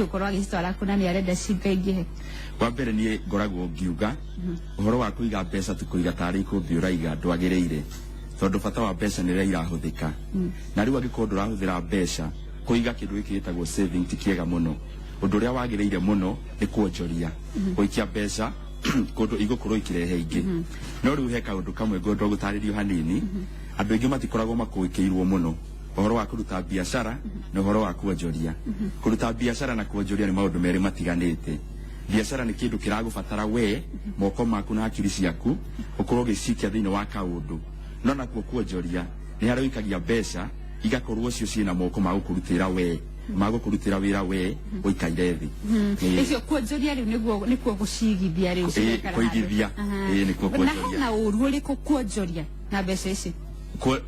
Egũkorwo agĩcitwara kũ na nĩ arenda cingaingĩhe? Wa mbere, niĩ ngoragwo ngiuga ũhoro wa kũiga mbeca ti kũiga tarĩ ikũmbĩ ũraiga, ndwagĩrĩire, tondũ bata wa mbeca nĩ rĩrĩa irahũthĩka. Na rĩu angĩkorwo ndũrahũthĩra mbeca, kũiga kĩndũ gĩkĩ gĩtagwo saving ti kĩega mũno. Ũndũ ũrĩa wagĩrĩire mũno nĩ kuonjoria, gũikia mbeca kũndũ igũkorwo ikĩrehe ingĩ. No rĩu he kaũndũ kamwe ngwenda gũtarĩrio hanini. Andũ aingĩ matikoragwo makũĩkĩirwo mũno ũhoro wa kũruta biacara na ũhoro wa kuonjoria. Kũruta biacara na kuonjoria nĩ maũndũ merĩ matiganĩte. Biacara nĩ kĩndũ kĩragũbatara we moko maku na hakiri ciaku ũkorwo ũgĩcikia thĩinĩ wa kaũndũ, no nakuo kuonjoria nĩ harĩa ũikagia mbeca igakorwo cio ciĩna moko ma gũkũrutĩra we, ma gũkũrutĩra wĩra we ũikaire thĩ. Icio kuonjoria rĩu nĩguo nĩkuo gũcigithia rĩu, cigekara handũ. Kũigithia. Ĩĩ, nĩkuo Na kuonjoria. Hena ũru ũrĩkũ kuonjoria na mbeca ici?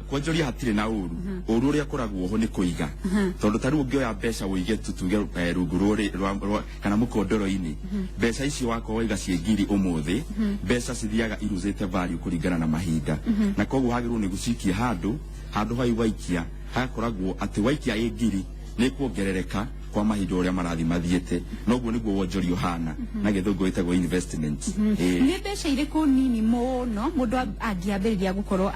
Kuonjoria hatirĩ na ũru. Ũru ũrĩa ũkoragwo ho nĩ kũiga, tondũ ta rĩu ũngĩoya mbeca ũige tuge rungu rũrĩ kana mũkondoro-inĩ, mbeca icio wakorwo waiga ciĩ 1,000 ũmũthĩ, mbeca cithiaga iruzĩte value kũringana na mahinda, na koguo wagĩrĩirwo nĩ gũcikia handũ handũ hau waikia hagakoragwo atĩ waikia ĩ 1,000 nĩ kuongerereka kwa mahinda ũrĩa marathi mathiĩte. Noguo nĩguo wonjoria ũhana, na gĩthũngũ ĩtagwo investment. Nĩ mbeca irĩkũ nini mũno mũndũ angĩambĩrĩria gũkorwo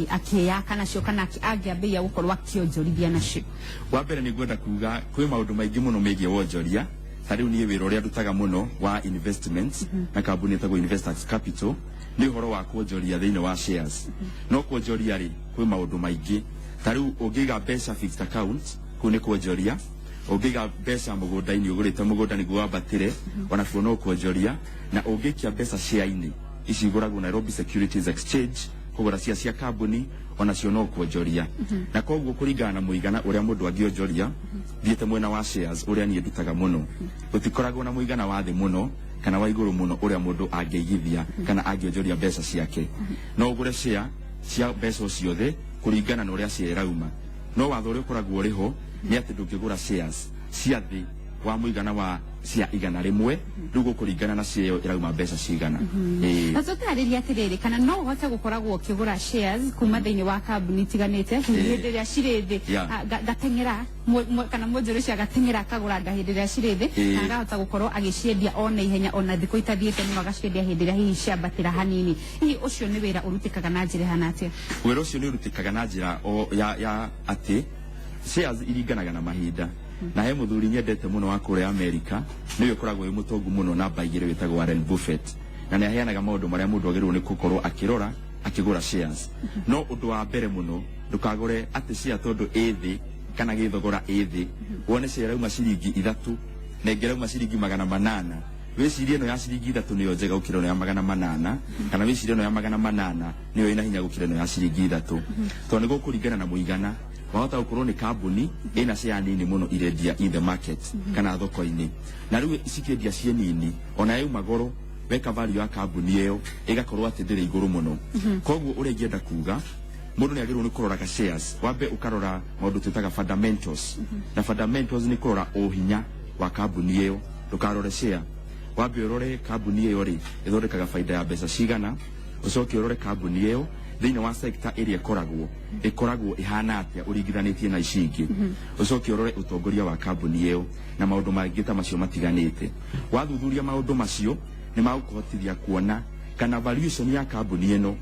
akĩyaka nacio kana angĩambĩrĩria gũkorwo akĩonjorithia nacio? Wa mbere, nĩ ngwenda kuga kwĩ maũndũ maingĩ mũno megiĩ wonjoria. Ta rĩu niĩ wĩra ũrĩa ndutaga mũno wa investments na kambuni ĩtagwo Investors Capital nĩ ũhoro wa kuonjoria thĩinĩ wa shares. No kuonjoria rĩ, kwĩ maũndũ maingĩ. Ta rĩu ũngĩiga mbeca fixed account, kũu nĩ kuonjoria. Ũngĩiga mbeca mũgũnda-inĩ, ũgũrĩte mũgũnda nĩguo wambatĩre, onakuo no kuonjoria. Na ũngĩikia mbeca share-inĩ ici igũragwo Nairobi Securities Exchange, kũgũra cia kambuni, onacio no kuonjoria. Na koguo kũringana na mũigana ũrĩa mũndũ angĩonjoria thiĩte mwena wa shares ũrĩa niĩ ndutaga mũno, gũtikoragwo na mũigana wa thĩ mũno kana wa igũrũ mũno ũrĩa mũndũ angĩigithia kana angĩonjoria mbeca ciake. No ũgũre share cia mbeca o ciothe kũringana na ũrĩa share ĩrauma, no watho ũrĩa ũkoragwo ũrĩ ho nĩ atĩ ndũngĩgũra shares cia thĩ wa mũigana wa cia 100. Rĩu gũkũringana na share ĩyo ĩrauma mbeca cigana. Na tũtarĩrie atĩrĩrĩ, kana no ũhote gũkoragwo ũkĩgũra shares kuma thĩinĩ wa kambuni itiganĩte hĩndĩ ĩrĩa cirĩ thĩ? Ngateng'era kana mũnjũrĩ ũcio agateng'era akagũranga hĩndĩ ĩrĩa cirĩ thĩ na akahota gũkorwo agĩciendia o na ihenya, ona thikũ itathiĩte mũno agaciendia hĩndĩ ĩrĩa hihi ciambatĩra hanini. Hihi ũcio nĩ wĩra ũrutĩkaga na njĩra ĩhana atĩa? Wĩra ũcio nĩ ũrutĩkaga na njĩra o ya atĩ shares iringanaga na mahinda. Na he mũthuri nyendete mũno wa kũrĩa Amerika, nĩwe ũkoragwo wĩ mũtongu mũno namba 2, wĩtagwo Warren Buffett, na nĩ aheanaga maũndũ marĩa mũndũ agĩrĩirwo nĩ gũkorwo akĩrora akĩgũra shares. No ũndũ wa mbere mũno, ndũkagũre atĩ share tondũ ĩ thĩ kana gĩthogora ĩ thĩ. Wone share ĩrauma ciringi 3 na ĩngĩ ĩrauma ciringi 800, wĩcirie ĩno ya ciringi 3 nĩyo njega gũkĩra ĩno ya 800, kana wĩcirie ĩno ya 800 nĩyo ĩna hinya gũkĩra ĩno ya ciringi 3, tondũ nĩ gũkũringana na mũigana. Wahota gũkorwo nĩ kambuni ĩna share nini mũno irendia in the market kana thoko-inĩ, na rĩu cikĩendia ciĩ nini, ona yauma goro, weka value ya kambuni ĩyo ĩgakorwo atĩ ndĩrĩ igũrũ mũno. Koguo ũrĩa ingĩenda kuga, mũndũ nĩ agĩrĩirwo nĩ kũroraga shares. Wambe ũkarora maũndũ twĩtaga fundamentals, na fundamentals nĩ kũrora ũhinya wa kambuni ĩyo. Ndũkarore share, wambe ũrore kambuni ĩyo rĩ, ĩthondekaga baida ya mbeca cigana. Ũcoke ũrore kambuni ĩyo thĩinĩ wa sector ĩrĩa ĩkoragwo ĩhana atĩa ũringithanĩtie na ici ingĩ. Ũcoke ũrore ũtongoria wa kambuni ĩyo na maũndũ mangĩ ta macio matiganĩte. Wathuthuria maũndũ macio, nĩ magũkũhotithia kuona kana valuation ya kambuni ĩno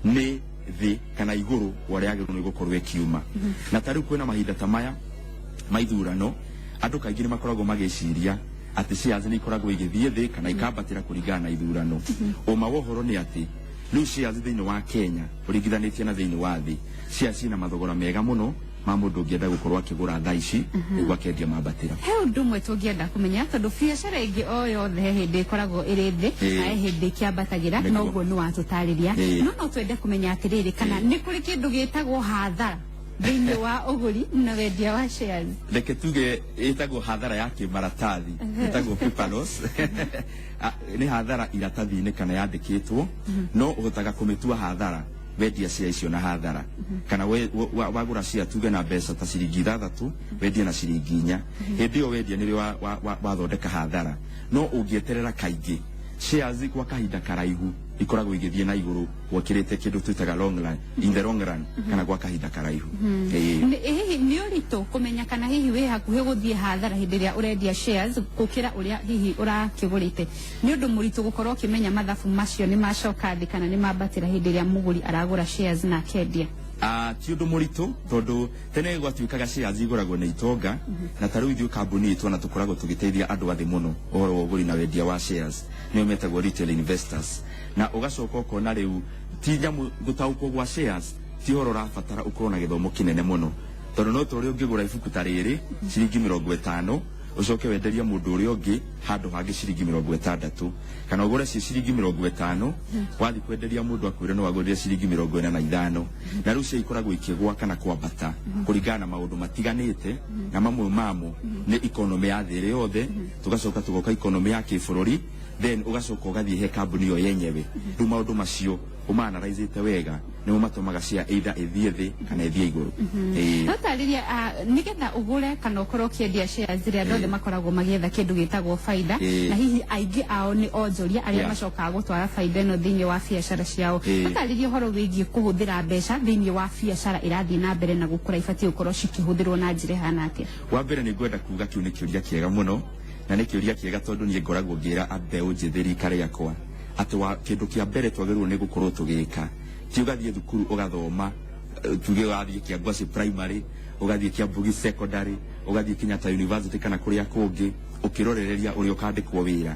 nĩ thĩ kana igũrũ wa ũrĩa yagĩrĩirwo nĩ gũkorwo ĩkiuma. Na ta rĩu kwĩna mahinda ta maya ma ithurano, andũ kaingĩ nĩ makoragwo magĩciria atĩ shares nĩ ikoragwo igĩthiĩ thĩ kana ikambatĩra kũringana na ithurano. Ũma wa ũhoro nĩ atĩ rĩu shares thĩinĩ wa Kenya ũringithanĩtie na thĩinĩ wa thĩ, shares ciĩna mathogora mega mũno ma mũndũ ũngĩenda gũkorwo akĩgũra thaa ici nĩguo akendia mambatĩra. He ũndũ ũmwe tũngĩenda kũmenya, tondũ biacara ĩngĩ o yothe he hĩndĩ ĩkoragwo ĩrĩ thĩ na he hĩndĩ ĩkĩambatagĩra. Noguo nĩ watũtarĩria. No twende kũmenya atĩrĩrĩ, kana nĩ kũrĩ kĩndũ gĩtagwo hathara thĩinĩ wa ũgũri na wendia wa shares? Reke tuge ĩtagwo hathara ya kĩmaratathi, ĩtagwo paper loss. Nĩ hathara iratathi-inĩ kana yandĩkĩtwo, no ũhotaga kũmĩtua hathara wendia share icio na hathara, kana wagũra share tuge na mbeca ta ciringi 6, wendie na ciringi 4, hĩndĩ ĩyo wendia nĩrĩo wathondeka hathara. No ũngĩeterera kaingĩ Shares kwa kahinda karaihu ikoragwo igĩthiĩ na igũrũ gwakĩrĩte kĩndũ twĩtaga long run, in the long run, kana gwa kahinda karaihu. Hihi nĩ ũritũ kũmenya kana hihi wĩ hakuhĩ gũthiĩ hathara hĩndĩ ĩrĩa ũrendia shares gũkĩra ũrĩa hihi ũrakĩgũrĩte? Nĩ ũndũ mũritũ gũkorwo ũkĩmenya mathabu macio nĩ macoka thĩ kana nĩ mambatĩra hĩndĩ ĩrĩa mũgũri aragũra shares na akendia? Ti ũndũ mũritũ, tondũ tene gwatuĩkaga shares igũragwo nĩ itonga, na ta rĩu ithuĩ kambuni itũ ona tũkoragwo tũgĩteithia andũ athĩ mũno ũhoro wa ũgũri na wendia wa shares, nĩo metagwo retail investors. Na ũgacoka ũkona rĩu ti nyamũ gũtaũkwo gwa shares ti ũhoro ũrabatara ũkorwo na gĩthomo kĩnene mũno, tondũ no ta ũrĩa ũngĩgũra ibuku ta rĩrĩ ciringi 50, ũcoke wenderie mũndũ ũrĩa ũngĩ handũ hangĩ ciringi 60, kana ũgũre ci ciringi 50, wathiĩ kwenderia mũndũ akwĩre no wagũrire ciringi 45. Na rĩu cia ikoragwo ikĩgwa kana kwambata kũringana na maũndũ matiganĩte, na mamwe mamo nĩ economy ya thĩ ĩrĩ yothe, tũgacoka tũgoka economy ya kĩbũrũri, then ũgacoka ũgathiĩ he kambuni ĩyo yenyewe. Rĩu maũndũ macio ũmaanalyzĩte wega nĩmo matũmaga share either ĩthiĩ thĩ kana ĩthiĩ igũrũ. No tarĩria, nĩgetha ũgũre kana ũkorwo ũkĩendia shares rĩ, andũ othe makoragwo magĩetha kĩndũ gĩtagwo baida, na hihi aingĩ ao nĩ onjoria arĩa macokaga gũtwara baida ĩno thĩinĩ wa biacara ciao. No tarĩria ũhoro wĩgiĩ kũhũthĩra mbeca thĩinĩ wa biacara ĩrathiĩ na mbere na gũkũra, ibatiĩ gũkorwo cikĩhũthĩrwo na njĩra ĩhana atĩa? Wa mbere nĩ ngwenda kuga kĩu nĩ kĩũria kĩega mũno, na nĩ kĩũria kĩega tondũ niĩ ngoragwo ngĩra mbeũ njĩthĩ rika rĩakwa atĩ wa kĩndũ kĩa mbere twagĩrĩirwo nĩ gũkorwo tũgĩka ti ũgathiĩ thukuru ũgathoma, tuge ũgathiĩ Kĩangwaci Primary, ũgathiĩ Kĩambugi Secondary, ũgathiĩ Kenyatta University kana kũrĩa kũngĩ ũkĩrorereria ũrĩa ũkandĩkwo wĩra.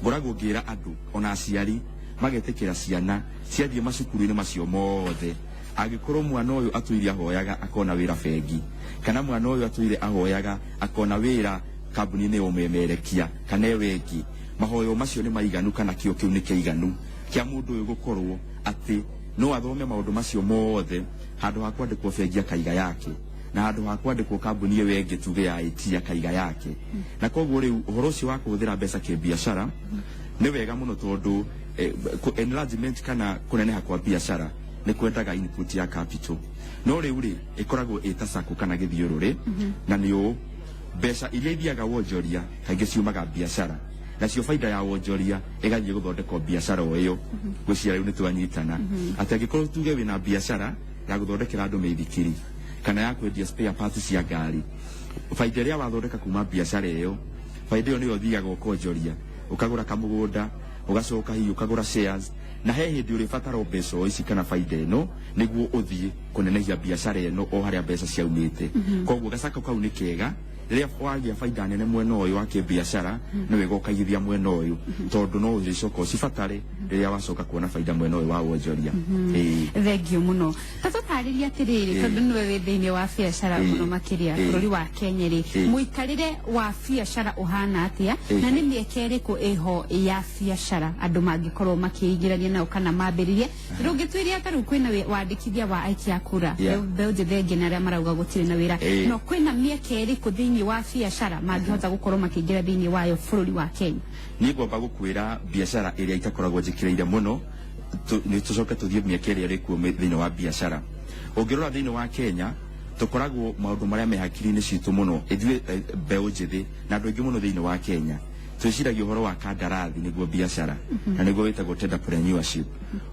Ngoragwo ngĩra andũ ona aciari magetĩkĩra ciana ciathiĩ macukuru-inĩ macio mothe, angĩkorwo mwana ũyũ atũire ahoyaga akona wĩra bengi, kana mwana ũyũ atũire ahoyaga akona wĩra kambuni-inĩ ya ũmemerekia kana ĩyo ĩngĩ, mahoyo macio nĩ maiganu kana kĩo kĩu nĩ kĩiganu kĩa mũndũ ũyũ gũkorwo atĩ no athome maũndũ macio mothe, handũ ha kwandĩkwo bengi akaiga yake, na handũ ha kwandĩkwo kambuni ĩyo ĩngĩ tuge ya IT akaiga yake. Na koguo rĩu ũhoro ũcio wa kũhũthĩra mbeca kĩbiacara nĩ wega mũno, tondũ enlargement kana kũneneha kwa biacara nĩ kwendaga input ya capital. No rĩu rĩ ĩkoragwo ĩta sacco kana gĩthiũrũrĩ, na nĩ ũũ mbeca iria ithiaga wonjoria kaingĩ ciumaga biacara, nacio baida ya wonjoria ĩgathiĩ gũthondekwo biacara o ĩyo. Ngwĩciria rĩu nĩ twanyitana atĩ angĩkorwo tuge wĩna biacara ya gũthondekera andũ mĩithikiri kana ya kwendia spare parts cia ngari, baida ĩrĩa wathondeka kuma biacara ĩyo, baida ĩyo nĩyo ũthiaga ũkonjoria, ũkagũra kamũgũnda, ũgacoka hihi ũkagũra shares, na he hĩndĩ ũrĩbatara mbeca o ici kana baida ĩno nĩguo ũthiĩ kũnenehia biacara ĩno o harĩa mbeca ciaumĩte. Koguo gacako kau nĩ kega, rĩrĩa wagĩa baida nene mwena ũyũ wa kĩbiacara nĩ wega ũkaigithia mwena ũyũ, tondũ no ũrĩcoka ũcibatare rĩrĩa wacoka kuona baida mwena ũyũ wa wonjoria. Thengio mũno. Ta tũtarĩrie atĩrĩrĩ, tondũ nĩwe wĩ thĩinĩ wa biacara mũno makĩria bũrũri wa Kenya rĩ, mũikarĩre wa biacara ũhana atĩa, na nĩ mĩeke ĩrĩkũ ĩho ya biacara andũ mangĩkorwo makĩingĩrania nayo kana mambĩrĩrie? Ndũngĩtuĩria ta rĩu kwĩna wandĩkithia wa aikia a kura, mbeũ njĩthĩ aingĩ na arĩa marauga gũtirĩ na wĩra, no kwĩna mĩeke ĩrĩkũ thĩinĩ wa biacara mangĩhota gũkorwo makĩingĩra thĩinĩ wayo bũrũri wa Kenya? Niĩ ngwamba gũkwĩra biacara ĩrĩa itakoragwo njĩkĩrĩire mũno, nĩ tũcoke tũthiĩ mĩeke ĩrĩa ĩrĩ kuo thĩinĩ wa biacara. Ũngĩrora thĩinĩ wa Kenya, tũkoragwo maũndũ marĩa me hakiri-inĩ citũ mũno ithuĩ mbeũ njĩthĩ na andũ aingĩ mũno thĩinĩ wa Kenya, twĩciragia ũhoro wa kandarathi nĩguo biacara, na nĩguo wĩtagwo tenderpreneurship.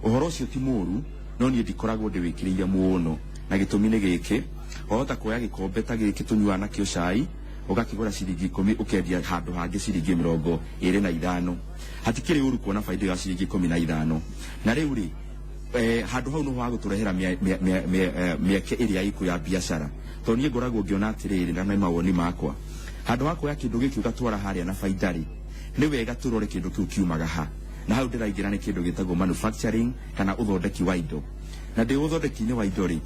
Ũhoro ũcio ti mũru, no niĩ ndikoragwo ndĩwĩkĩrĩire mũno, na gĩtũmi nĩ gĩkĩ: wahota kuoya gĩkombe ta gĩkĩ tũnyuaga nakĩo cai, ũgakĩgũra ciringi 10, ũkendia handũ hangĩ ciringi 25. Hatikĩrĩ ũru kuona baida ya ciringi 15. Na rĩu rĩ handũ hau nĩho hagũtũrehera mĩeke ĩrĩa ĩkuo ya biacara, tondũ niĩ ngoragwo ngĩona atĩrĩrĩ, na nĩ mawoni makwa, handũ ha kuoya kĩndũ gĩkĩ ũgatwara harĩa na baida rĩ, nĩ wega tũrore kĩndũ kĩu kiumaga ha. Na hau ndĩraingĩra nĩ kĩndũ gĩtagwo manufacturing kana ũthondeki wa indo. Na ndĩ ũthondeki-inĩ wa indo rĩ,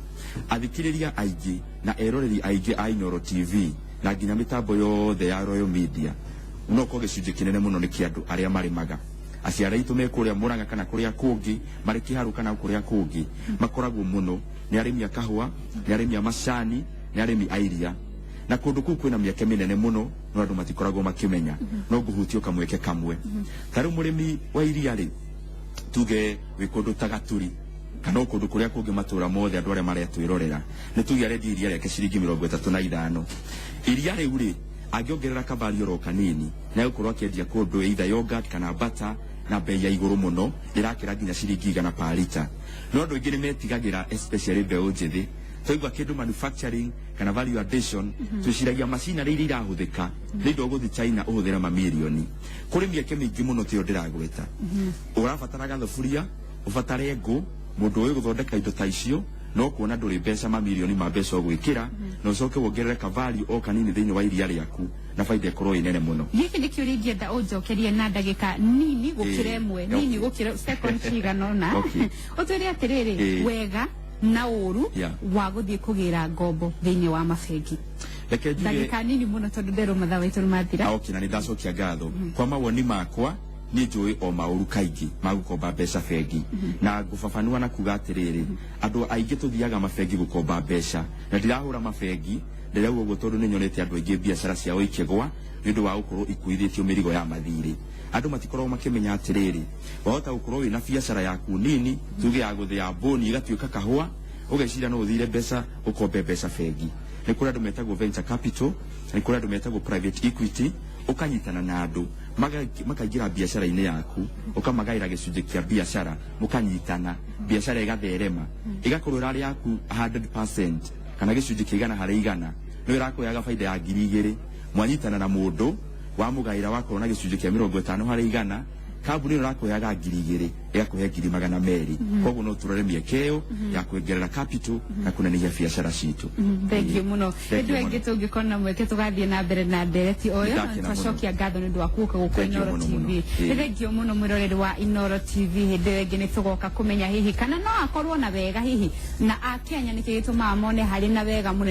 athikĩrĩria aingĩ na eroreri aingĩ a Inooro TV na nginya mĩtambo yothe ya Royal Media, no ko gĩcunjĩ kĩnene mũno nĩ kĩa andũ arĩa marĩmaga. Aciari aitũ me kũrĩa Mũrang'a kana kũrĩa kũngĩ, marĩ Kĩharũ kana kũrĩa kũngĩ, makoragwo mũno nĩ arĩmi a kahũa, nĩ arĩmi a macani, nĩ arĩmi a iria. Na kũndũ kũu kwĩna mĩeke mĩnene mũno, no andũ matikoragwo makĩmenya. No ngũhutie kamweke kamwe. Ta rĩu mũrĩmi wa iria rĩ, tuge wĩ kũndũ ta Gaturi kana o kũndũ kũrĩa kũngĩ matũra mothe, andũ arĩa maretwĩrorera, nĩ tuge arendia iria rĩake ciringi 35. Iria rĩu rĩ, angĩongerera kavari oro kanini, nĩ egũkorwo akĩendia kũndũ either yogurt kana butter. Na bei ya igũrũ mũno, ĩrakĩra nginya ciringi 100 per lita. No andũ aingĩ nĩ metigagĩra, especially mbeũ njĩthĩ. Twaigua kĩndũ manufacturing kana value addition, twĩciragia macinarĩ iria irahũthĩka nĩ indo ũgũthiĩ China ũhũthĩre mamirioni. Kũrĩ mĩeke mĩingĩ mũno tĩyo ndĩragweta. Ũrabatara gathuburia, ũbatare ngũ, mũndũ ũĩ gũthondeka indo ta icio, no kuona ndũrĩ mbeca, mamirioni ma mbeca ũgwĩkĩra, na ũcoke wongerere ka value o kanini thĩinĩ wa iria rĩaku, na baida ĩkorwo ĩ nene mũno. Gĩkĩ nĩ kĩũria ingĩenda ũnjokerie na ndagĩka nini gũkĩra ĩmwe, nini gũkĩra second cigana ũna. Ũtwĩre atĩrĩrĩ, wega na ũru wa gũthiĩ kũgĩra ngombo thĩinĩ wa mabengi. Reke njuge ndagĩka nini mũno, tondũ nderwo mathaa maitũ nĩ mathira. Okay, na nĩ ndacokia ngatho. Kwa mawoni makwa, niĩ njũĩ o maũru kaingĩ ma gũkomba mbeca bengi, na ngũbabanua na kuga atĩrĩrĩ, andũ aingĩ tũthiaga mabengi gũkomba mbeca, na ndirahũra mabengi, ndĩrauga ũguo tondũ nĩ nyonete andũ aingĩ biacara ciao ikĩgwa nĩ ũndũ wa gũkorwo ikuithĩtio mĩrigo ya mathirĩ. Andũ matikoragwo makĩmenya atĩrĩrĩ, wahota gũkorwo wĩna biacara yaku nini, tuge ya gũthĩa mbũni ĩgatuĩka kahũa, ũgeciria no ũthire mbeca ũkombe mbeca bengi. Nĩ kũrĩ andũ metagwo venture capital, nĩ kũrĩ andũ metagwo private equity. Ũkanyitana na andũ makaingĩra biacara-inĩ yaku, ũkamagaĩra gĩcunjĩ kĩa biacara, mũkanyitana, biacara ĩgatherema, ĩgakorwo ĩrarĩ yaku 100% kana gĩcunjĩ kĩa 100%, no ĩrakũheaga baida ya 2,000. Mwanyitana na mũndũ, wamũgaĩra, wakorwo na gĩcunjĩ kĩa 50%, kambuni ĩno ĩrakũheaga 2,000 ĩgakũhe 200,000. Koguo no tũrore mĩeke ĩyo ya kuongerera capital na kũnenehia biacara citũ. Thank you mũno. Thank you Hĩndĩ ĩngĩ mũno. Tũngĩkorwo na mweke tũgathiĩ na mbere na ndereti o ĩyo. Nĩndakena mũno. Twacokia ngatho nĩ ũndũ wa gũka gũkũ Thank you Inoro mũno TV. mũno. Nĩ thank you mũno, mwĩroreri wa Inoro TV. Hĩndĩ ĩyo ĩngĩ nĩ tũgoka kũmenya hihi kana no akorwo na wega hihi na akenya nĩkĩ gĩtũmaga mone harĩ na wega mũnene.